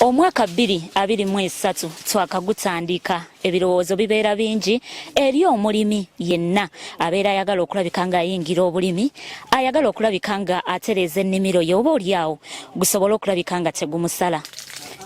Omwaka 2023 twakagutandika, ebirowoozo bibeera bingi eri omulimi yenna abeera ayagala okulabika nga ayingira obulimi, ayagala okulabika nga atereeza ennimiro ye oba olyawo gusobole okulabika nga tegumusala.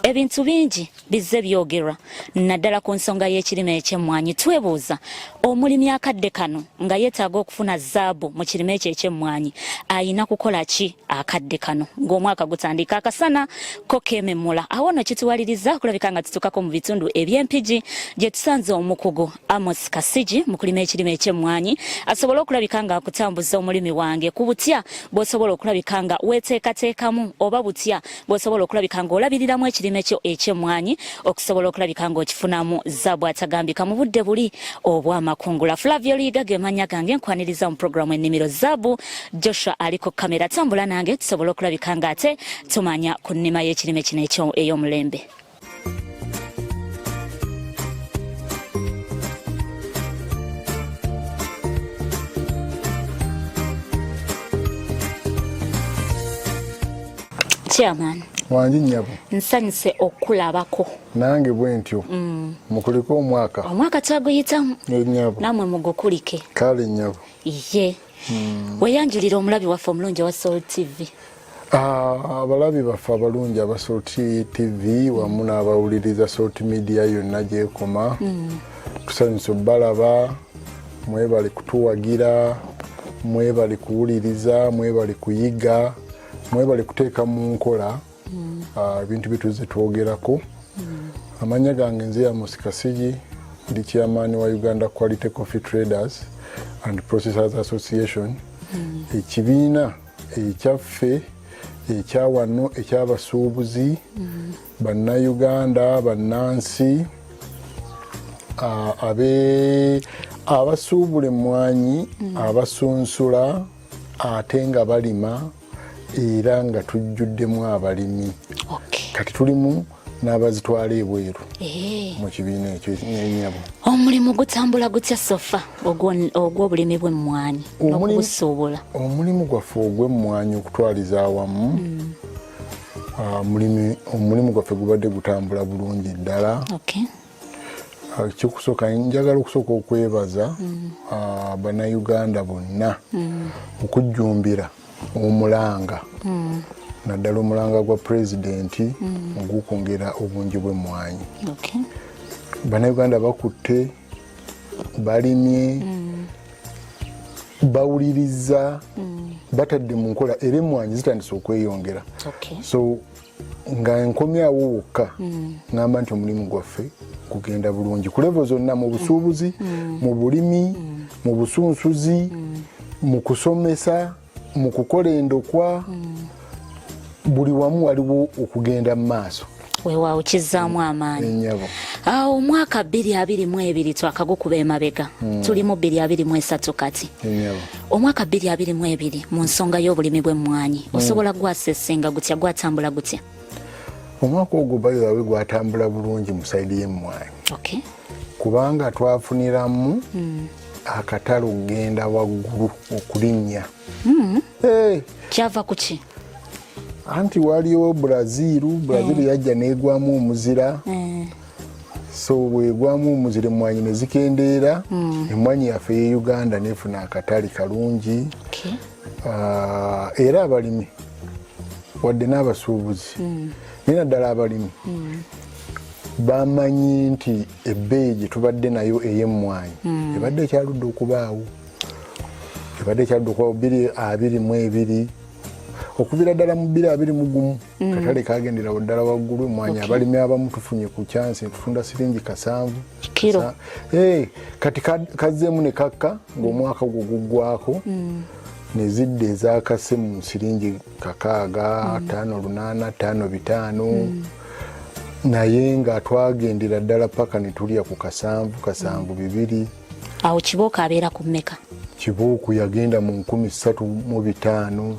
Ebintu bingi bizze byogerwa naddala ku nsonga y'ekirime eky'emmwanyi. Twebuuza omulimi akadde kano nga yeetaaga okufuna zaabu mu kirime ekyo eky'emmwanyi ayina kukola ki? Akadde kano ng'omwaka gutandika, akasana ko keememula. Awo nno kituwaliriza okulabika nga tutukako mu bitundu eby'Empigi gye tusanze omukugu Amos Kasigi mu kulima ekirime eky'emmwanyi, asobole okulabika nga akutambuza omulimi wange ku butya bw'osobola okulabika nga weeteekateekamu oba butya bw'osobola okulabika ng'olabiriramu ekirime kyo eky'emmwanyi okusobola okulabika ng'okifunamu zaabu atagambika mu budde buli obw'amakungula. Flavio Luyiga ge mannya gange, nkwaniriza mu pulogulaamu Ennimiro Zaabu. Joshua aliko kamera, tambula nange tusobole okulabika ng'ate tumanya ku nnima y'ekirime kino ey'omulembe. Chairman. Wangi nnyabo. Nsanyuse okulabako. Nange bwentyo. Mukulike omwaka. Omwaka twaguyitamu. Nnyabo. Namwe mugukulike. Kale nnyabo. Ye. Weyanjulira omulabi waffe omulungi owa Soul TV. Abalabi baffe abalungi aba Soul TV wamu n'abawuliriza Soul Media yonna gyekoma. Tusanyuse obbalaba, mwebale kutuwagira, mwebale kuwuliriza, mwebale kuyiga, mwebale kuteeka mu nkola ebintu bye twogerako. Amannya gange nze Amos Kasigi, ndi chairman wa Uganda Quality Coffee Traders and Processors Association, ekibiina ekyaffe ekyawano ekyabasuubuzi bannayuganda, bannansi abasuubula emmwanyi, abasunsula ate nga balima, era nga tujjuddemu abalimi. Kati tulimu n'abazitwala ebweru mu kibiina ekyo, ennyabo. Omulimu gutambula gutya so far ogw'obulimi bw'emmwanyi n'okubusuubula? Omulimu gwaffe ogw'emmwanyi okutwaliza awamu, omulimu gwaffe gubadde gutambula bulungi ddala. Kyokusooka njagala okusooka okwebaza bannayuganda bonna okujjumbira omulanga, naddala omulanga gwa pulezidenti ogw'okwongera obungi bw'emmwanyi. Bannayuganda bakutte, balimye, bawuliriza, batadde mu nkola, era emmwanyi zitandise okweyongera. So nga nkomyawo wokka, ŋŋamba nti omulimu gwaffe gugenda bulungi ku level zonna, mu busuubuzi, mu bulimi, mu busunsuzi, mu kusomesa, mu kukola endokwa, buli wamu waliwo okugenda mu maaso. Weewaawo, kizzaamu amaanyi. Ennyabo. Awo omwaka 2022 twakagukuba emabega, tuli mu 2023 kati. Ennyabo. Omwaka 2022 mu nsonga y'obulimi bw'emmwanyi osobola gwasesenga gutya, gwatambula gutya? Omwaka ogwo bayiwawe gwatambula bulungi mu side y'emmwanyi, kubanga twafuniramu akatale okugenda waggulu, okulinnya. Kyava ku ki? Anti waliwo Brazil. Brazil yajja negwamu omuzira. So bwegwamu omuzira, emmwanyi ne zikendeera. Emmwanyi yaffe ye Uganda nefuna akatale kalungi. Era abalimi wadde n'abasuubuzi, naye naddala abalimi, bamanyi nti ebbeeyi gye tubadde nayo ey'emmwanyi ebadde ekyaludde okubaawo, ebadde ekyaludde okubaawo 2022, okuviira ddala mu 2021 katale kagenderawo ddala waggulu emmwanyi. Abalimi abamu tufunye ku kyansi tutunda siringi 7. Kiro. Kati kazzeemu ne kakka ng'omwaka ogwo guggwako, ne zidda ezakase mu siringi 6, 5, 8, 5, 5, naye nga twagendera ddala paka ne tulya ku 7, 7 2. Awo kibooko abeera ku mmeka? Kibuuku yagenda mu 3500,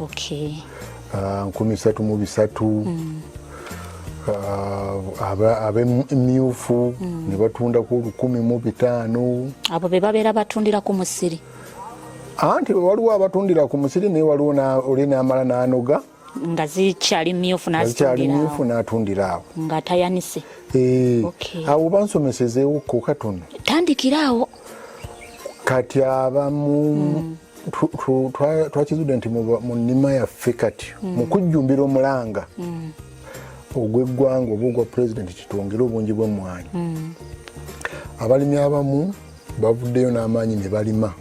3300. Ab'emyufu ne batundako 1500. Abo be babeera batundira ku musiri? Anti waliwo abatundira ku musiri, naye waliwo oli n'amala n'anoga. Nga zikyali myufu. Zikyali myufu n'atundira awo. Nga tayanise. Awo bansomesezeewokko katono. Tandikira awo. Kati abamu twakizudde nti mu nnima yaffe kati mu kujjumbira omulanga ogw'eggwanga oba ogwa pulezidenti kitwongere obungi bw'emmwanyi, abalimi abamu bavuddeyo n'amaanyi ne balima,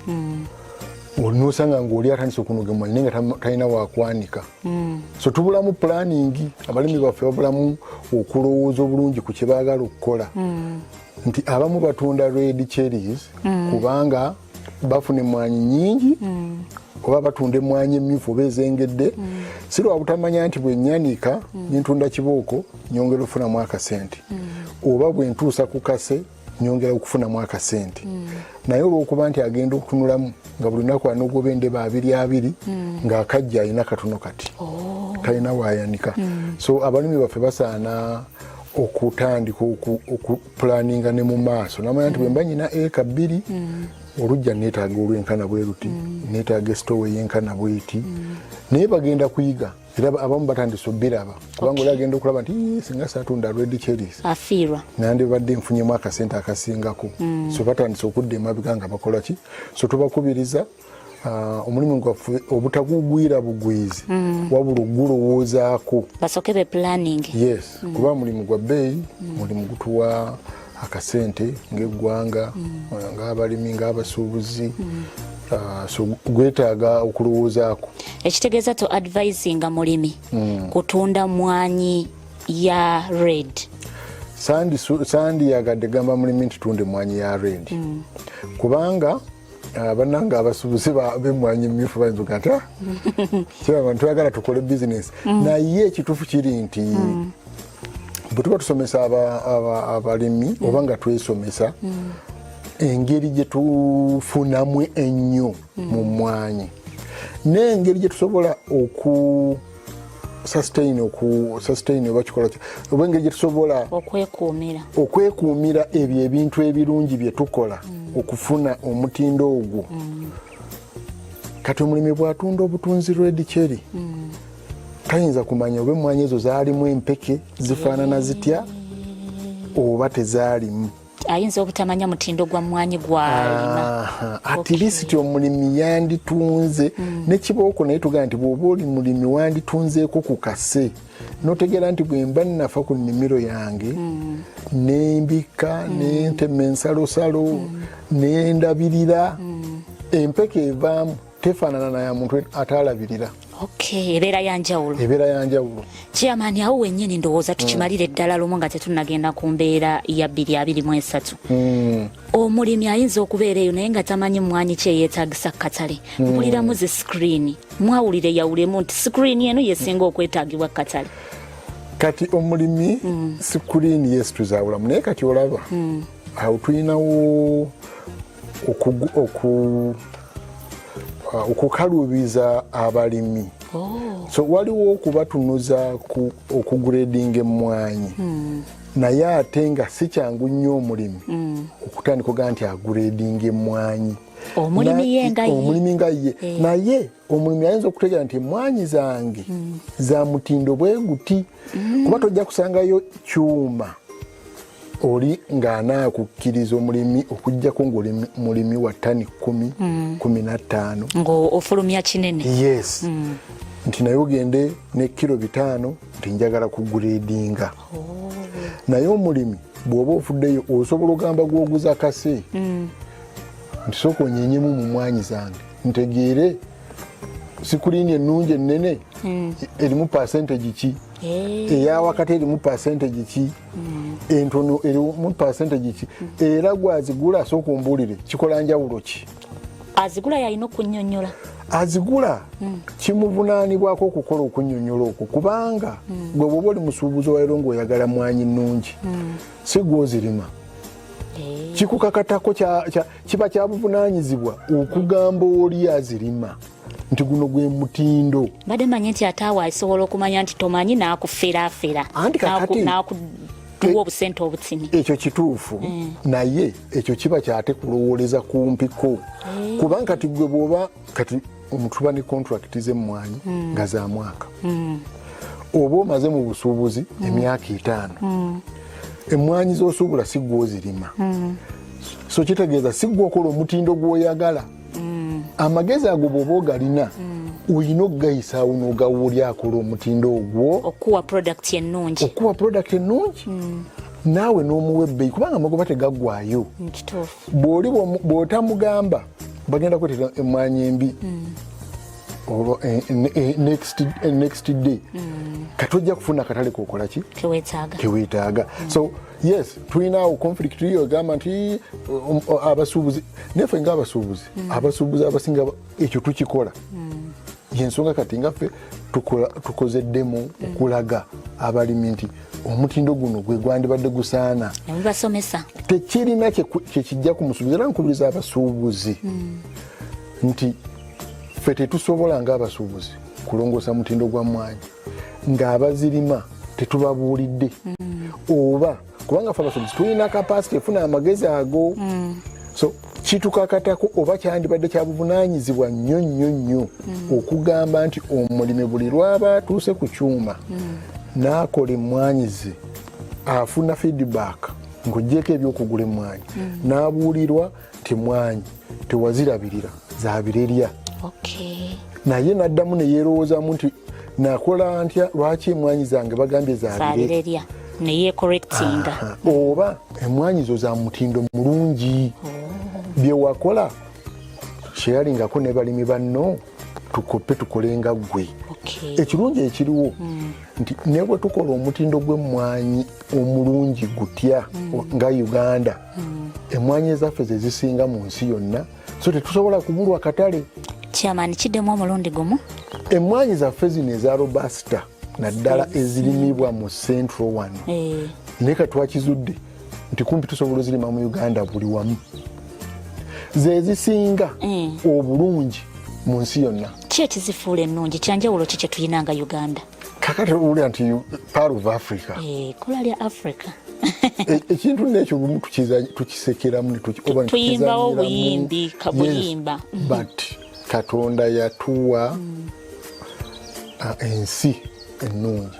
nosanga ngaoli atandise okunoga emmwanyi naye nga talina wakwanika. So tubulamu planning. Abalimi baffe babulamu okulowooza obulungi ku kye baagala okukola, nti abamu batunda red cherries kubanga bafuna emmwanyi nyingi, oba batunda emmwanyi emyufu oba ezengedde, si lwa butamanya nti bwenyanika nintunda kibooko nyongera okufunamu akasente, oba bwentuusa ku kase nyongera okufunamu akasente. Naye olwokuba nti agenda okutunulamu nga buli lunaku anogoba endeba abiri abiri, ng'akajja alina katono kati talina wayanika. So abalimi baffe basaana okutandika okupulaninga ne mu maaso, namanya nti bwemba nyina eka 2, olujja neetaaga olwenkana bwe luti, neetaaga esitowa eyenkana bweti. Naye bagenda kuyiga, era abamu batandise obiraba, kubanga oli agenda okulaba nti, "Ii, singa saatunda red cherries," afiirwa. "nandibadde nfunyemu akasente akasingako." So batandise okudda emabega nga bakola ki? So tubakubiriza omulimu gwaffe obutagugwira bugwizi, wabula ogulowoozaako. Basooke be planning. Yes, kuba mulimu gwa bbeeyi, mulimu gutuwa akasente ng'eggwanga, ng'abalimi, ng'abasuubuzi. So gwetaaga okulowoozaako. Ekitegeeza to advisinga mulimi kutunda mwanyi ya red? Sandiyagadde gamba mulimi nti tunda emwanyi ya red, kubanga bannange abasuubuzi b'emmwanyi emyufu bayinza okuga nti, "Ah, kiraba twagala tukole bizinesi." Naye ekituufu kiri nti bwe tuba tusomesa abalimi oba nga twesomesa engeri gye tufunamu ennyo mu mmwanyi n'engeri gye tusobola oku sustain, oku sustain oba kikola oba engeri gye tusobola okwekuumira. Okwekuumira ebyo ebintu ebirungi bye tukola okufuna omutindo ogwo. Kati omulimi bw'atunda obutunzi red cherry, tayinza kumanya oba emmwanyi ezo zaalimu empeke zifaanana zitya oba tezaalimu. Ayinza obutamanya mutindo gwa mmwanyi gwalima. At least omulimi yanditunze nekibooko, naye tugamba nti bw'oba oli mulimi wanditunzeeko ku kase notegeera nti bwemba nafa ku nnimiro yange, nembika, nentema ensalosalo, nendabirira, empeke evaamu tefaanana naya muntu atalabirira. Okay, ebeera yanjawulo. Ebeera yanjawulo. Chairman, awo wennyini ndowooza tukimalire ddala lumu nga tetunnagenda ku mbeera ya 2023. Omulimi ayinza okubeera eyo naye nga tamanyi mwanyi ki eyeetagisa ku katale. Mpuliramu zi screen, mwawulire yawulemu nti screen eno yesinga okwetaagibwa ku katale. Kati omulimi, screen yes, tuzawulamu, naye kati olaba awo tulinawo okukaluubiza abalimi. So waliwo okubatunuza okugradinga emmwanyi, naye ate nga si kyangu nnyo omulimi okutandika ogaa nti agradinga emmwanyi. Omulimi ye nga ye. Omulimi nga ye. Naye omulimi ayinza okutegeera nti emmwanyi zange za mutindo bwe guti, kuba tojja kusangayo kyuma oli ng'anaakukkiriza omulimi okugjako ng'oli mulimi wa ttani 10, 15. Ng'ofulumya kinene. Yes, nti naye ogende ne kiro 5 nti njagala kuguredinga. Naye omulimi bw'oba ofuddeyo osobola ogamba gwoguza kase nti sooka onyenyemu mu mwanyi zange ntegeere screen ennungi ennene erimu percentage ki, eyawakati erimu percentage ki, entono erimu percentage ki, era gwazigula sooka ombuulire kikola njawulo ki. Azigula yalina okunnyonnyola. Azigula kimuvunaanibwako okukola okunnyonnyola okwo, kubanga gwe bwoba oli musuubuzi owalero ng'oyagala mwanyi nnungi, si gwozirima, kikukakatako kiba kya buvunaanyizibwa okugamba oli azirima nti guno gwe mutindo. Mbadde manyi nti ate awo asobola okumanya nti tomanyi n'akuferaafera. Anti kakati n'akuwa obusente obutini. Ekyo kituufu, naye ekyo kiba kyate kulowooleza ku mpiko, kubanga kati gwe bwoba kati Tuba ne contract z'emmwanyi nga za mwaka. Oba omaze mu busuubuzi emyaka 5, emmwanyi z'osuubula si ggwe ozirima, so kitegeeza si ggwe okola omutindo gw'oyagala. Amagezi ago bw'oba ogalina, olina okugayisaawo n'ogawa oli akola omutindo ogwo okuwa product ennungi. Okuwa product ennungi, naawe n'omuwa ebbeeyi, kubanga amagoba tegaggwayo. Kituufu. Bw'oli bw'otamugamba bagenda kwetera emmwanyi embi olwo next day kati ojja kufuna akatale kokola ki? Keweetaaga. Keweetaaga. So yes, tulinawo conflict yo egamba nti abasuubuzi neffe ngaabasuubuzi, abasuubuzi abasinga ekyo tukikola. Yensonga kati nga ffe tukoze demo okulaga abalimi nti omutindo guno gwe gwandibadde gusaana. Nemubasomesa. Tekirina kyekijja ku musuubuzi. Era nkubiriza abasuubuzi nti ffe tetusobola ngaabasuubuzi kulongoosa mutindo gwa mwanyi ng'abazirima tetubabuulidde, oba kubanga ffe abasuubuzi tulina capacity efuna amagezi ago. So kitukakatako oba kyandibadde kya buvunaanyizibwa nnyo nnyo nnyo okugamba nti omulimi buli lwaba atuuse ku kyuma n'akola emmwanyi ze, afuna feedback ng'ogyeko ebyokugula emmwanyi, n'abuulirwa nti emmwanyi tewazirabirira, zabirerya. Naye n'addamu ne yeerowoozamu nti nakola ntya, lwaki emmwanyi zange bagambye zabirerya? Zabirerya, neyecorrectinga. Oba emmwanyi zo za mutindo mulungi, byewakola sharingako ne balimi banno, tukoppe tukole nga ggwe. Ekirungi ekiriwo nti ne bwe tukola omutindo gw'emmwanyi omulungi gutya nga Uganda, emmwanyi ezaffe ze zisinga mu nsi yonna, so tetusobola kubulwa katale. Chairman, kiddemu omulundi gumu. Emmwanyi zaffe zino eza robusta, naddala ezirimibwa mu central wano, naye ka twakizudde nti kumpi tusobola ozirima mu Uganda buli wamu, ze zisinga obulungi mu nsi yonna. Ki ekizifuula ennungi? Kyanjawulo ki kye tulina nga Uganda? Kakati owulira nti part of Africa. Ekkula lya Africa. Ekintu nekyo lumu tukisekeramu oba ne Tuyimbawo tukizanyiramu. Buyimbi kabuyimba. Yes, but Katonda yatuwa ensi ennungi.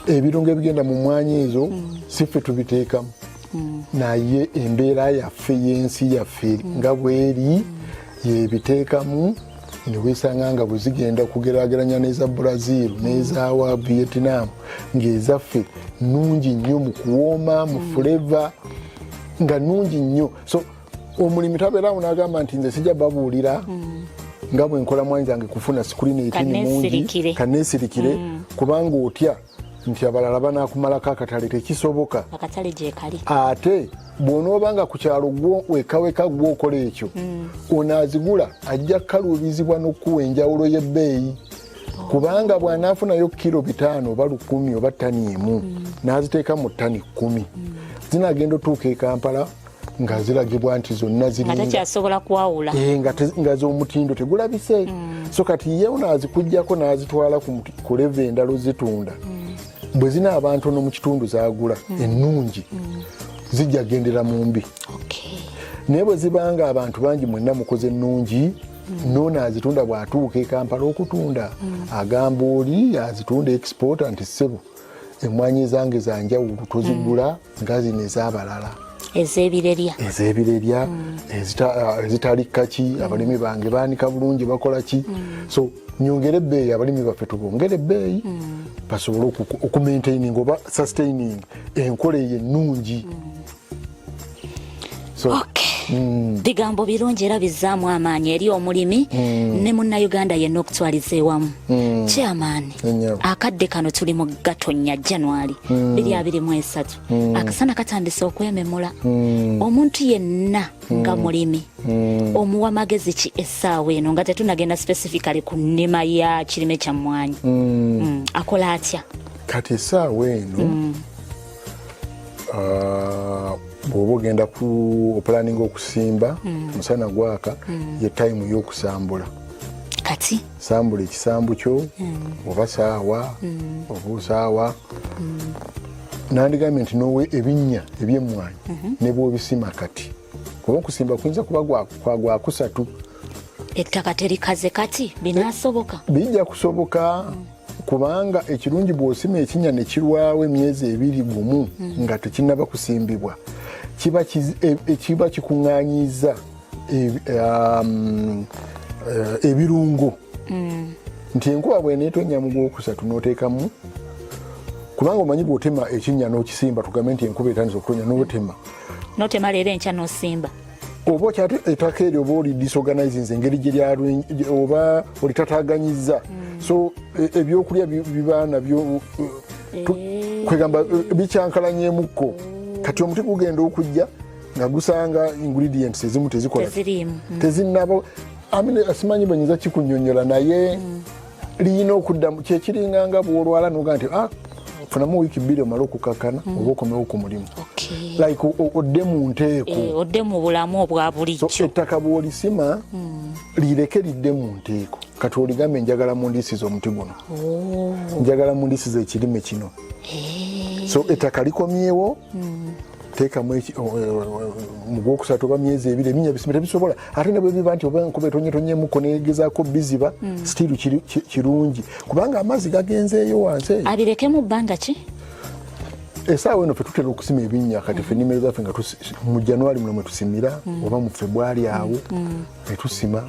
Ebirungo ebigenda mu mwanyi ezo si ffe tubiteekamu, naye embeera yaffe y'ensi yaffe nga bweri yebiteekamu, newesanga nga bwezigenda kugeraageranya n'eza Brazil n'ezawa Vietnam, ng'ezaffe nungi nnyo mu kuwooma, mu flavour, nga nungi nnyo. So omulimi tabeerawo n'agamba nti nze sijja babuulira nga bwe nkola mwanyi zange kufuna sikulina etini mungi. Kaneesirikire. Kaneesirikire, kubanga otya nti abalala banaakumalako akatale. Tekisoboka. Akatale gyekali. Ate bw'onooba nga ku kyalo gwo wekaweka gwokola ekyo, ono azigula ajja kukaluubizibwa n'okukuwa enjawulo y'ebbeeyi, kubanga bw'anaafunayo kiro 500 oba 1000 oba ttani 1 n'aziteeka mu ttani 10, zinaagenda otuuka e Kampala nga ziragibwa nti zonna nga ziringa takyasobola kwawula. Eh, nga z'omutindo tegulabise. So kati ye ono azikugjako n'azitwala ku level endala ozitunda, bwe zinaaba ntono mu kitundu zagula ennungi zijja gendera mu mbi. Naye bwe zibanga abantu bangi mwenna mukoze ennungi, noono azitunda bw'atuuka e Kampala okutunda, agamba oli azitunda exporter nti ssebo, emmwanyi zange zanjawulo, tozigula nga zino ez'abalala. Ez'ebirerya. Ez'ebirerya, ezitali kaki. Abalimi bange baanika bulungi, bakola ki, so nyongere ebbeeyi. Abalimi baffe tubongere ebbeeyi basobole okumaintaining oba sustaining enkola eyo ennungi. So Okay. Bigambo birungi era bizzaamu amaanyi eri omulimi ne munnayuganda yenna okutwaliza ewamu. Chairman, Ennyabo. akadde kano tuli mu Gatonya, January 2023, akasana katandise okwememula. Omuntu yenna nga mulimi omuwa magezi ki essaawa eno, nga tetunagenda specifically ku nnima ya kirime kya mmwanyi? Akola atya? Kati essaawa eno, bw'oba ogenda ku oplanninga okusimba, musana gwaka, ye time y'okusambula. Kati Sambula ekisambu kyo, oba saawa oba osaawa. Nandigambye nti nowe ebinnya ebyemmwanyi ne bwobisima kati, kuba okusimba kuyinza kuba kwa gwakusatu. Ettaka terikaze kati binasoboka? Bijja kusoboka. Kubanga ekirungi bw'osima ekinnya ne kirwawo emyezi 2 gumu nga tekinnaba kusimbibwa, kiba kikuŋŋaanyiza ebirungo. Nti enkuba bw'eneetonnya mu gwokusatu n'oteekamu, kubanga omanyi bw'otema ekinnya n'okisimba, tugambe nti enkuba etandise okutonya n'otema, Notema leero, enkya n'osimba. Oba okyate ettaka eryo oba oli disorganizinze engeri gye oba olitataganyiza. So ebyokulya biba nabyo kwegamba bikyankalanyemukko. Kati omuti gugenda okujja nga gusanga ingredients ezimu tezikola, tezinaba. Simanyi bwenyinza kikunyonyola, naye liyina okuddamu. Kyekiringanga bwolwala noga nti, "Ah, funamu wiiki 2 omale okukakana oba okomewo ku mulimu," like odde mu nteeko. Eh, odde mu bulamu obwa bulijjo. Ettaka bw'olisima, lireke lidde mu nteeko. Kati oligambe, "Njagala mundisiza omuti guno, njagala mundisiza ekirime kino." So ettaka likomyewo, teekamu mu gwokusatu oba myezi 2, ebinnya bisime tebisobola. Ate ne bwe biba nti oba enkuba etonyetonyemuko negezaako biziba, still kirungi kubanga amazzi gagenzeeyo wansi eyo. Abirekemu bbanga ki? Esaawa eno fe tutera okusima ebinnya. Kati fe ennimiro zaffe nga mu January muno mwe tusimira oba mu February awo netusima,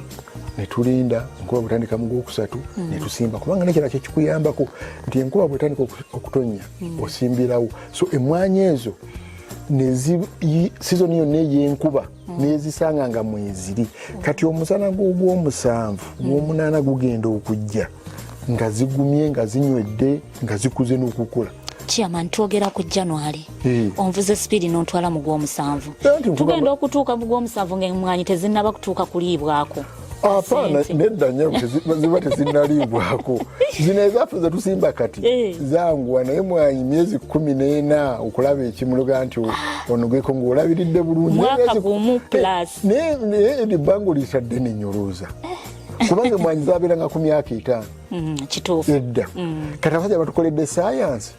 netulinda enkuba bwetandika mu gwokusatu netusimba, kubanga nekirala kyekikuyambako nti enkuba bwetandika okutonnya osimbirawo. So emwanyi ezo sizoni yonna ey'enkuba nezisanga nga mweziri. Kati omusana gw'ogwomusanvu, gw'omunaana gugenda okujja nga zigumye, nga zinywedde, nga zikuze n'okukula. Chairman, twogera ku January, onvuze speed nontwala mu gwomusanvu. Anti Tugenda okutuuka mu gwomusanvu ngaemwanyi tezinnaba kutuuka kuliibwako. Apaana, nedda nnyo, ziba tezinnaliibwako. Zino ezaffe zetusimba kati zanguwa, naye mwanyi myezi 14 okulaba ekimuluga nti onogeko ng'olabiridde bulungi. Mwaka gumu plus. Naye eryo ebbanga oliyita ddene nnyolooza, kubanga emwanyi zabeeranga ku myaka 5. Kituufu. Edda. Kati abasajja batukoledde sayansi,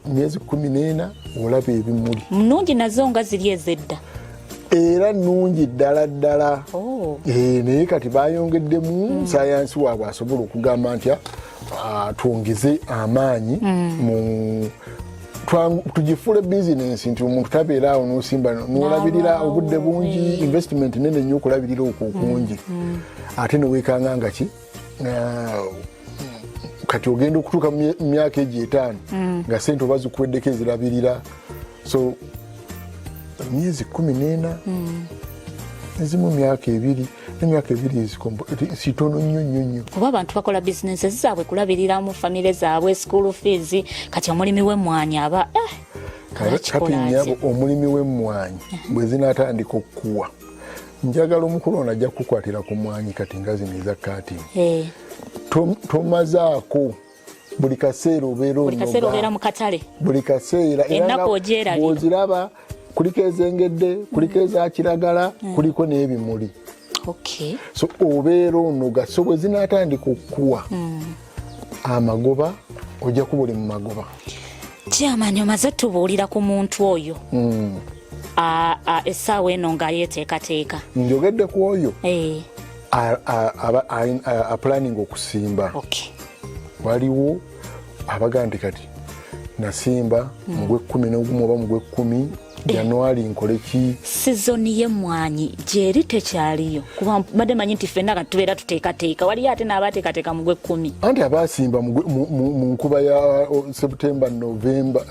myezi 14 olaba ebimuli. Nnungi nazo nga ziri ezedda? Era nnungi ddala ddala. Oh. Eh, naye kati bayongeddemu sayansi waabwe asobola okugamba nti, "Ah, twongeze amaanyi mu tugifuule bizinensi," nti omuntu tabeera awo nosimba nolabirira N'alwawo, obudde bungi, investment nene nnyo okulabirira okwo okungi, ate newekanga nga ki, ah, kati ogenda okutuuka mu myaka egyo 5 nga sente oba zikuweddeko ezirabirira. So myezi 14, ezimu myaka 2, nemyaka 2 sitono nnyo nnyo nnyo. Kuba abantu bakola bizinensi zaabwe kulabiriramu famire zaabwe, school fees. Kati omulimi w'emmwanyi aba Kati akikola atya? Nyabo, omulimi w'emmwanyi bwe zinaatandika okukuwa, njagala omukulu ono ajja kukukwatira ku mwanyi kati nga zino eza cutting. Tomazaako, buli kaseera obeera Buli kaseera onoga. obeera mu katale. Buli kaseera. Era Ennaku nga ogyerabira. bw'oziraba, kuliko ezengedde, kuliko eza kiragala, kuliko n'ebimuli. So obeera onoga. So bwe zinaatandika okukuwa amagoba, ojja kuba oli mu magoba. Chairman, omaze tubuulira ku muntu oyo essaawa eno nga yeeteekateeka. Njogedde ku oyo aplanning okusimba. Waliwo abaga nti kati nasimba mu gwe-11 oba mu gwe-10 January, nkole ki? Sizoni y'emmwanyi gyeri tekyaliyo? Kuba mbadde manyi nti ffenna kati tubeera tuteekateeka, waliyo ate n'abateekateeka mu gwe-10. Anti abasimba mu nkuba ya September, November,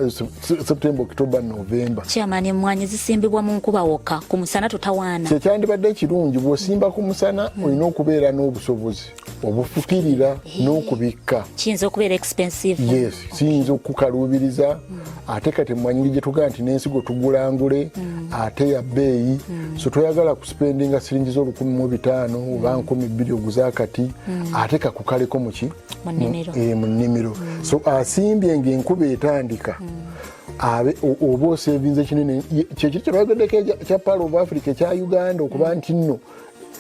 September, October, November. Chairman, emmwanyi zisimbibwa mu nkuba wokka? Ku musana totawaana? Kyekyandibadde ekirungi, bw'osimba ku musana olina okubeera n'obusobozi obufukirira n'okubikka. Kiyinza okubeera expensive. Yes, kiyinza okukaluubiriza. Ate kati emwanyi gye tugaa nti n'ensigo tugulangule, ate ya bbeeyi. So toyagala kuspendinga siringi z'o1500 oba 2000 oguze akati, ate kakukaleko muki? Mu nnimiro. Mu nnimiro. So asimbye ng'enkuba etandika, oba osevinze kinene. Kyekiri kyetwayogeddeko ekya Pearl of Africa ekya Uganda, okuba nti nno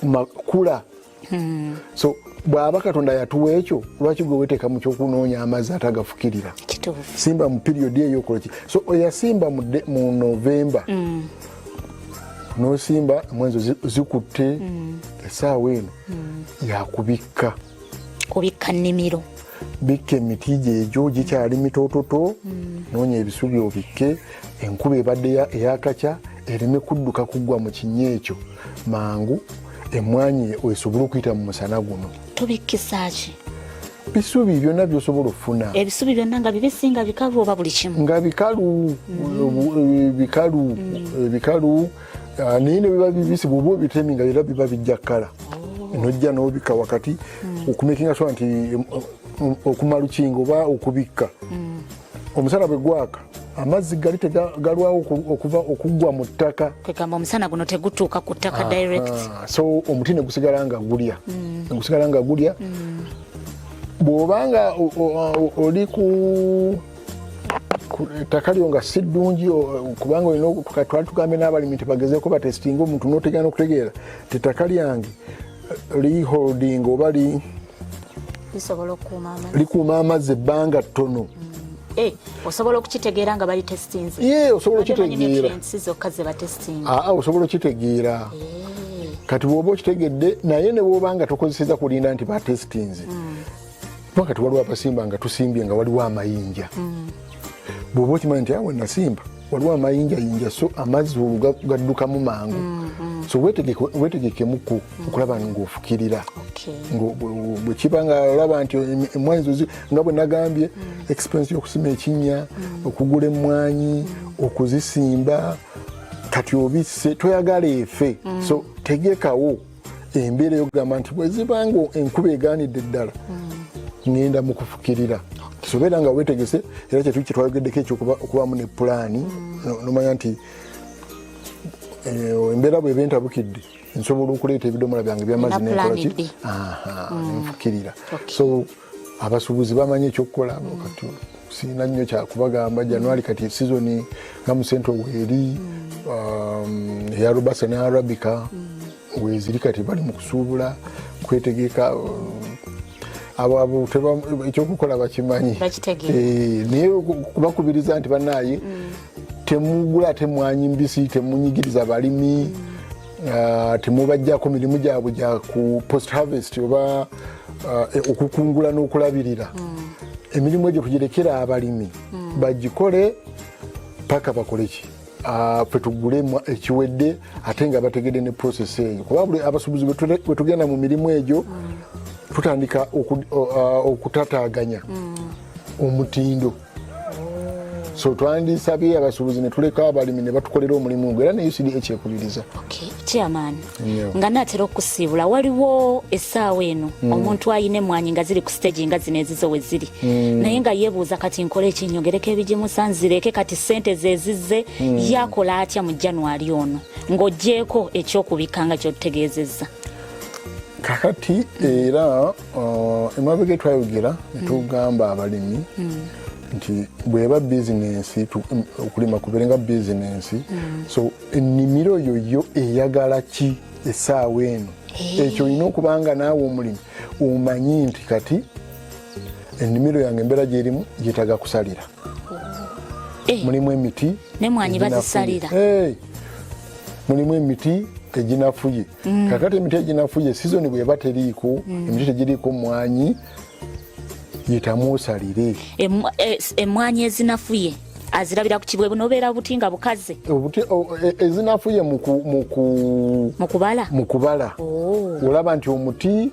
makula. So bw'aba Katonda yatuwa ekyo, lwaki gwe weteeka mu kyokunoonya amazzi ate agafukirira? Kituufu. Simba mu period eyo, okola ki? So oyasimba mu November. Nosimba emwanyi zikutte, essaawa eno yakubikka. Kubikka nnimiro. Bikka emiti gyegyo gikyali mitoototo, noonya ebisubi obikke. Enkuba ebadde eyakakya ereme kudduka kuggwa mu kinnya ekyo mangu, emwanyi esobole okuyita mu musana guno. Tubikkisa ki? Bisubi byonna byosobola okufuna. Ebisubi byonna, nga bibisi, nga bikalu, oba buli kimu? Nga bikalu, bikalu, bikalu. Naye ne biba bibisi, bwoba obitemi nga era biba bijja kkala. Nojja n'obikka wakati okumakinga sure nti okumulchinga oba okubikka, omusana bwe gwaka amazzi gali tegalwawo okuva okuggwa mu ttaka. Kwegamba omusana guno tegutuuka ku ttaka direct. So omuti ne gusigala nga gulya, ne gusigala nga gulya. Bw'obanga oli ku ettaka lyo nga si ddungi, kubanga olina, twali tugambe n'abalimi nti bagezeeko batestinga, omuntu n'otegeera n'okutegeera ti ettaka lyange li holding oba li Lisobola okukuuma amazzi. Likuuma amazzi ebbanga ttono. Eh, osobola okukitegeera nga bali testinze? Ye, osobola okitegeera. Nutrients zokka ze batestinga? Aa, osobola okitegeera. Kati bw'oba okitegedde, naye ne bw'oba nga tokozeseza kulinda nti batestinze, kuba kati waliwo abasimba nga tusimbye nga waliwo amayinja. Bw'oba okimanyi nti awe nasimba waliwo amayinja yinja, so amazzi olwo gaddukamu mangu, so wetegekemuku okulaba ng'ofukirira. Bwe kiba nga olaba nti emmwanyi zo nga bwe nagambye, expense y'okusima ekinnya, okugula emmwanyi, okuzisimba, kati obisse toyagala efe, so tegekawo embeera eyokugamba nti bwe ziba nga enkuba egaanidde ddala, ŋŋenda mu kufukirira. Sobeera nga wetegese. Era kyetu kyetwayogeddeko ekyokubamu ne pulaani, nomanya nti embeera bweba entabukidde, nsobola okuleeta ebidomola byange byamazzi Nina nenkola ki? Plan B. Aha, nenfukirira. So abasuubuzi bamanyi ekyokukola. Kati sirina nnyo kyakubagamba. January kati season nga mu central weeri, eya robusta ne arabica weeziri, kati bali mu kusuubula kwetegeka. Abo ekyokukola bakimanyi. Bakitegeera. Eh, naye kubakubiriza nti bannaaye temugula ate mwanyi mbisi, temunyigiriza balimi, temubajjako mirimu gyabwe gya ku post harvest oba okukungula n'okulabirira. Emirimu egyo tugirekera abalimi bagikole paka bakole ki? Ffe tugule ekiwedde, ate nga bategedde ne process eyo, kuba buli abasuubuzi bwe tugenda mu mirimu egyo tutandika okutataaganya omutindo. So twandisabye abasuubuzi ne tuleka abalimi ne batukolera omulimu ogwo, era ne UCDA kyekubiriza. Okay, chairman, Yeah. nga naatera okusiibula, waliwo essaawa eno omuntu ayina emmwanyi nga ziri ku stage nga zino ezizo we ziri, naye nga yeebuuza, kati nkole ki? Nyongereko ebigimusa, nzireke? Kati sente zezizze, yakola atya mu January ono, ng'oggyeko ekyokubikka nga kyotutegeezezza? Kakati era emabega twayogera netugamba abalimi nti bweba bizinensi, okulima kubeere nga bizinensi. So ennimiro yo yo eyagala ki essaawa eno? Ekyo olina okuba nga naawe omulimi omanyi nti kati ennimiro yange embeera gyerimu yetaaga kusalira. Mulimu emiti Nemwanyi eginafuye. Bazisalira? Hey, mulimu emiti eginafuye. Kakati emiti eginafuye, sizoni bweba teriiko, emiti tegiriiko mwanyi, yitamu osalire. Emmwanyi ezinafuye azirabira ku kibwe? Bunobeera buti nga bukaze? Ezinafuye mu kubala. Mu kubala. Oh. Olaba nti omuti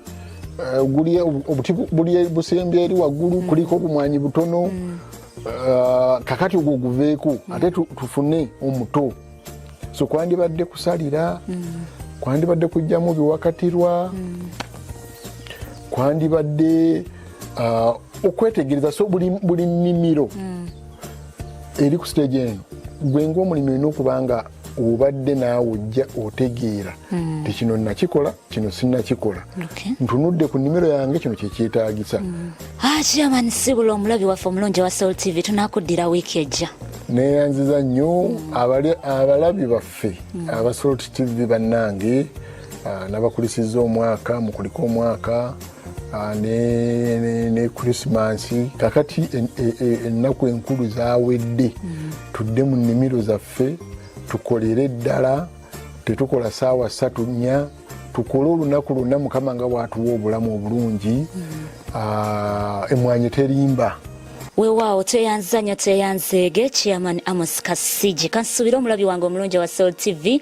guli, obuti buli busembye eri waggulu, kuliko obumwanyi butono. Kakati ogwo guveeko, ate tufune omuto. So kwandibadde kusalira, kwandibadde kujjamu biwakatirwa, kwandibadde okwetegereza. So buli nnimiro eri ku stage eno, gwe ngaomulimi olina okuba nga obadde naawe ojja otegeera ti kino nakikola, kino sinnakikola. Ntunudde ku nnimiro yange, kino kyekyetaagisa. Ah, chairman, sibula omulabi waffe omulungi wa Soul TV, tunakuddira wiiki ejja. Neyanziza nnyo abalabi baffe aba Salt TV. Bannange, nabakulisiza omwaka, mukuliko omwaka ne Krisimansi. Kakati ennaku enkulu zawedde, tudde mu nnimiro zaffe tukolere ddala. Tetukola saawa 3 4, tukole olunaku lwonna, Mukama nga bwatuwa obulamu obulungi. Emwanyi terimba. Weewaawo, tweyanza nnyo, tweyanzeege Chairman Amos Kasigi. Kansuubire omulabi wange omulungi wa Soul TV,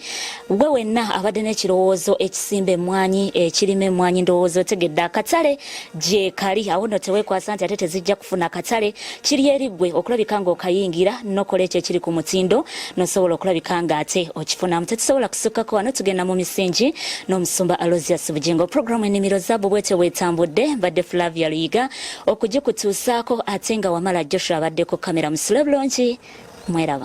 gwe wenna abadde n'ekirowoozo ekisimba emmwanyi, ekirima emmwanyi, ndowooza otegedde akatale gye kali. Awo nno teweekwasa nti ate tezijja kufuna katale. Kiri eri ggwe okulabika ng'okayingira nokola ekyo ekiri ku mutindo, nosobola okulabika nga ate okifunamu. Tetusobola kusukkako wano, tugenda mu misingi n'omusumba Alozius Bugingo. Programu Ennimiro Zaabu bwetyo bwetambudde. Mbadde Flavia Luyiga okugikutuusaako, ate nga Wamala Joshua abadde ku kamera. Musule bulungi, mweraba.